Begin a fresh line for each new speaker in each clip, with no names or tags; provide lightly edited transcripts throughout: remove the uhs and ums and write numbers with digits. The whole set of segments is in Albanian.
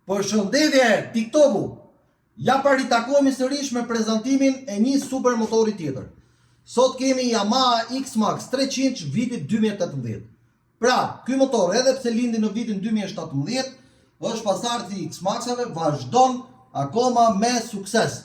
Përshëndetje, TikToku! Ja pra ritakohemi sërish me prezantimin e një super motori tjetër. Sot kemi Yamaha X-Max 300 vitit 2018. Pra, ky motor edhe pse lindi në vitin 2017, është pasardhësi i X-Maxave, vazhdon akoma me sukses.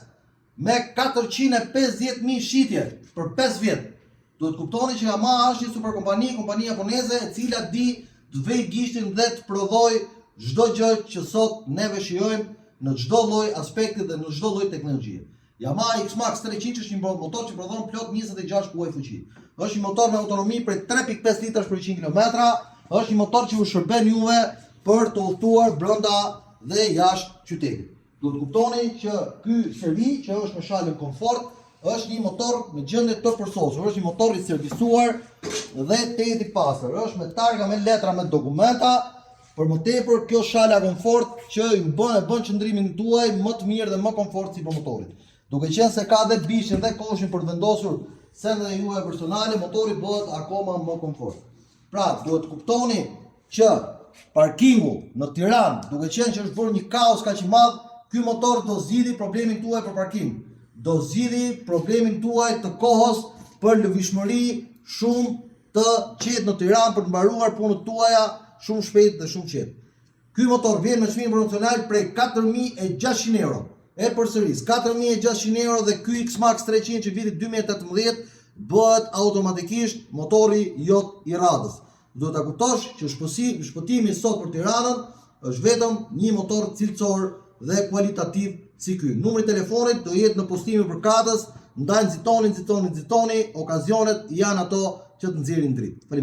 Me 450.000 shitje për 5 vjet. Duhet kuptoni që Yamaha është një super kompani, kompani japoneze e cila di të vejë gishtin dhe të prodhojë çdo gjë që sot neve shijojmë në çdo lloj aspekti dhe në çdo lloj teknologjie. Yamaha X-Max 300 është një motor që prodhon plot 26 kuaj fuqi. Është një motor me autonomi prej 3.5 litrash për 100 km, është një motor që ju shërben juve për të udhëtuar brenda dhe jashtë qytetit. Duhet kuptoni që ky seri që është me shalën komfort është një motor në gjendje të përsosur, është një motor i servisuar dhe tejet i pastër, është me targa, me letra, me dokumenta, për më tepër kjo shala komfort që ju bën e bën qëndrimin tuaj më të mirë dhe më komfort sipër motorit. Duke qenë se ka dhe bishin dhe koshin për të vendosur sendet e juaja personale, motori bëhet akoma më komfort. Pra, duhet të kuptoni që parkingu në Tiranë, duke qenë që është bërë një kaos kaq i madh, ky motor do zgjidhi problemin tuaj për parkim. Do zgjidhi problemin tuaj të kohës për lëvizshmëri shumë të qetë në Tiranë për të mbaruar punët tuaja shumë shpejt dhe shumë qetë. Ky motor vjen me çmim promocional prej 4600 euro. E përsëris, 4600 euro dhe ky X-Max 300 që vitit 2018 bëhet automatikisht motori jot i radhës. Duhet ta kuptosh që shpësi, shpëtimi sot për Tiranën është vetëm një motor cilësor dhe kualitativ si ky. Numri i telefonit do jetë në postimin përkatës, ndaj nxitoni, nxitoni, nxitoni, okazionet janë ato që të nxjerrin dritë. Faleminderit.